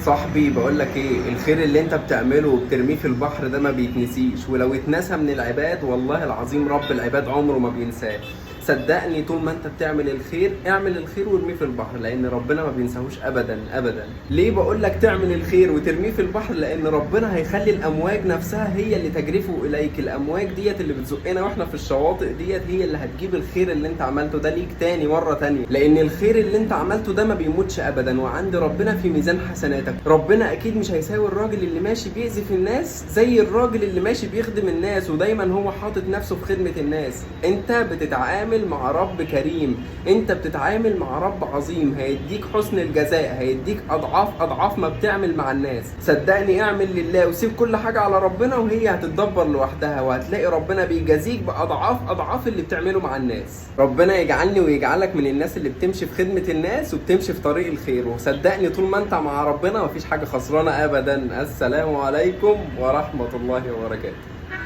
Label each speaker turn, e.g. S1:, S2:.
S1: صاحبي بقول لك ايه، الخير اللي انت بتعمله وبترميه في البحر ده ما بيتنسيش، ولو اتنسى من العباد والله العظيم رب العباد عمره ما بينساه. صدقني طول ما انت بتعمل الخير، اعمل الخير وارميه في البحر، لان ربنا ما بينساهوش ابدا ابدا. ليه بقول لك تعمل الخير وترميه في البحر؟ لان ربنا هيخلي الامواج نفسها هي اللي تجرفه اليك. الامواج ديت اللي بتزقنا واحنا في الشواطئ ديت هي اللي هتجيب الخير اللي انت عملته ده ليك تاني مرة تانية، لان الخير اللي انت عملته ده ما بيموتش ابدا، وعند ربنا في ميزان حسناتك. ربنا اكيد مش هيساوي الراجل اللي ماشي بيأذي في الناس زي الراجل اللي ماشي بيخدم الناس ودايما هو حاطط نفسه في خدمة الناس. انت بتتعامل مع رب كريم، انت بتتعامل مع رب عظيم، هيديك حسن الجزاء، هيديك اضعاف اضعاف ما بتعمل مع الناس. صدقني اعمل لله وسيب كل حاجة على ربنا وهي هتتدبر لوحدها، وهتلاقي ربنا بيجازيك باضعاف اضعاف اللي بتعمله مع الناس. ربنا يجعلني ويجعلك من الناس اللي بتمشي في خدمة الناس وبتمشي في طريق الخير. وصدقني طول ما انت مع ربنا مفيش حاجة خسرانة ابدا. السلام عليكم ورحمة الله وبركاته.